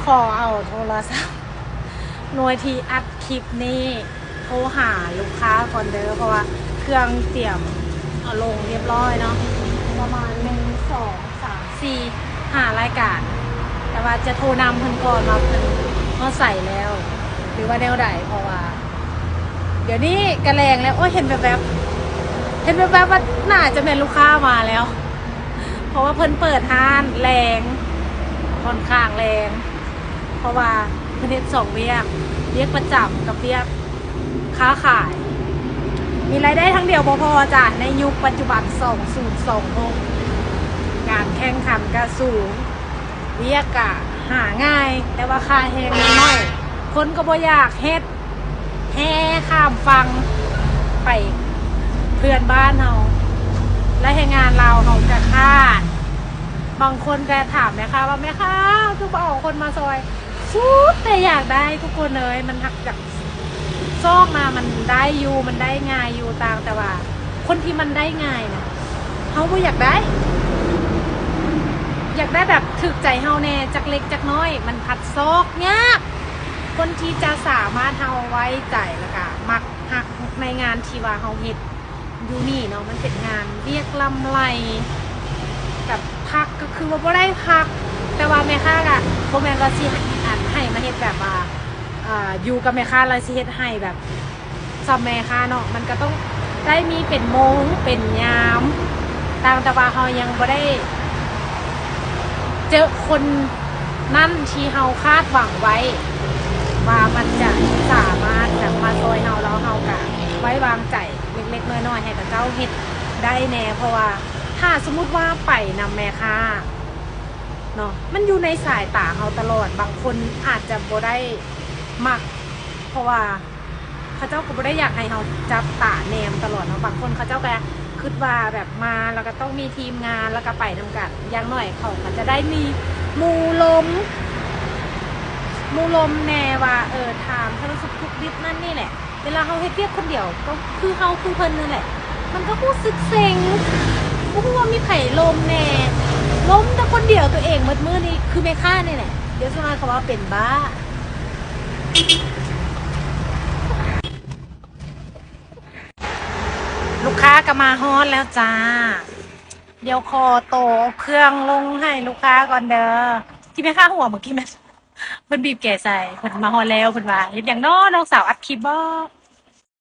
ຂໍເອົາໂທລະສັບໜ່ວຍທີ່ອັດຄລິບນີ້ໂທຫາລູກຄ້າກ່ອນເດີ ເພາະວ່າເຄື່ອງຕຽມເອົາລົງຮຽບຮ້ອຍເນາະ ປະມານໜຶ່ງ ສອງ ສາມ ສີ່ ຫ້າລາຍການ ແຕ່ວ່າຈະໂທນຳເພິ່ນກ່ອນວ່າເພິ່ນຮອດໃສແລ້ວ ຫຼືວ່າແນວໃດ ເພາະວ່າດຽວນີ້ກະແລງແລ້ວ ໂອ້ຍ ເຫັນແວບໆ ເຫັນແວບໆວ່າໜ້າຈະແມ່ນລູກຄ້າມາແລ້ວ ເພາະວ່າເພິ່ນເປີດຮ້ານແລງ ຂ້ອນຂ້າງແລງ ເພາະວ່າເພິ່ນເຮັດສອງວຽກ ວຽກປະຈຳກັບວຽກຄ້າຂາຍ ມີລາຍໄດ້ທາງດຽວບໍ່ພໍຈ້າ ໃນຍຸກປັດຈຸບັນສອງພັນຊາວຫົກ ການແຂ່ງຂັນກະສູງ ວຽກກະຫາງ່າຍ ແຕ່ວ່າຄ່າແຮງມັນໜ້ອຍ ຄົນກໍບໍ່ຢາກເຮັດ ແຫ່ຂ້າມຝັ່ງໄປເພື່ອນບ້ານເຮົາ ແລະ ແຮງງານລາວເຮົາກະຂາດ ບາງຄົນກະຖາມແມ່ຄ້າວ່າ ແມ່ຄ້າຄືບໍ່ເອົາຄົນມາຊ່ອຍ ສຸດແຕ່ຢາກໄດ້ ທຸກຄົນເອີຍ ມັນຫາກຈາກຊອກມາ ມັນໄດ້ຢູ່ ມັນໄດ້ງ່າຍຢູ່ ຕ່າງແຕ່ວ່າ ຄົນທີ່ມັນໄດ້ງ່າຍນະ ເຮົາບໍ່ຢາກໄດ້ ຢາກໄດ້ແບບຖືກໃຈເຮົາແດ່ ຈັກເລັກຈັກນ້ອຍ ມັນພັດຊອກຍາກ ຄົນທີ່ຈະສາມາດເຮົາໄວ້ໃຈ ແລ້ວກະມັກຮັກໃນງານທີ່ວ່າເຮົາເຮັດຢູ່ນີ້ເນາະ ມັນເປັນງານວຽກລຳໄລ ກັບພັກກໍຄືວ່າບໍ່ໄດ້ພັກ ແຕ່ວ່າແມ່ຄ້າກະບໍ່ແມ່ນວ່າຊິ ອັນ ໃຫ້ມາເຮັດແບບວ່າ ອ່າ ຢູ່ກັບແມ່ຄ້າແລ້ວຊິເຮັດໃຫ້ແບບ ສ່ຳແມ່ຄ້າເນາະ ມັນກະຕ້ອງໄດ້ມີເປັນໂມງເປັນຍາມ ຕ່າງແຕ່ວ່າເຮົາຍັງບໍ່ໄດ້ເຈີຄົນນັ້ນທີ່ເຮົາຄາດຫວັງໄວ້ ວ່າມັນຈະສາມາດແບບມາຊ່ອຍເຮົາ ແລ້ວເຮົາກະໄວ້ວາງໃຈເລັກໆນ້ອຍໆ ໃຫ້ເຂົາເຈົ້າເຮັດໄດ້ແດ່ ເພາະວ່າຖ້າສົມມຸດວ່າໄປນຳແມ່ຄ້າເນາະ ມັນຢູ່ໃນສາຍຕາເຮົາຕະຫຼອດ ບາງຄົນອາດຈະບໍ່ໄດ້ມັກ ເພາະວ່າ ເຂົາເຈົ້າກໍບໍ່ໄດ້ຢາກໃຫ້ເຮົາຈັບຕາແນມຕະຫຼອດເນາະ ບາງຄົນເຂົາເຈົ້າກໍຄິດວ່າແບບມາແລ້ວກໍຕ້ອງມີທີມງານ ແລ້ວກໍໄປນຳກັນ ຢ່າງໜ້ອຍເຂົາກໍຈະໄດ້ມີໝູ່ລົມ ໝູ່ລົມແດ່ວ່າ ເອີ ຖາມສາລະສຸກທຸກດິບນັ້ນນີ້ແຫຼະ ເວລາເຮົາເຮັດວຽກຄົນດຽວກໍຄືເຮົາຄືເພິ່ນນັ້ນແຫຼະ ມັນກໍຮູ້ສຶກເຊັງ ບໍ່ຮູ້ວ່າມີໃຜລົມແດ່ ລົມແຕ່ຄົນດຽວ ຕົວເອງໝົດມື້ນີ້ຄືແມ່ຄ້ານີ້ແຫຼະ ດຽວສ່ວນຫຼາຍເຂົາວ່າເປັນບ້າ. ລູກຄ້າກໍມາຮອດແລ້ວຈ້າ ດຽວຂໍໂຕເອົາເຄື່ອງລົງໃຫ້ລູກຄ້າກ່ອນເດີ ທີ່ແມ່ຄ້າຫົວເມື່ອກີ້ແມ່ນ ເພິ່ນບີບແກໃສ່ ເພິ່ນມາຮອດແລ້ວ ເພິ່ນວ່າ ເຮັດຫຍັງນໍ ນ້ອງສາວອັດຄລິບບໍ?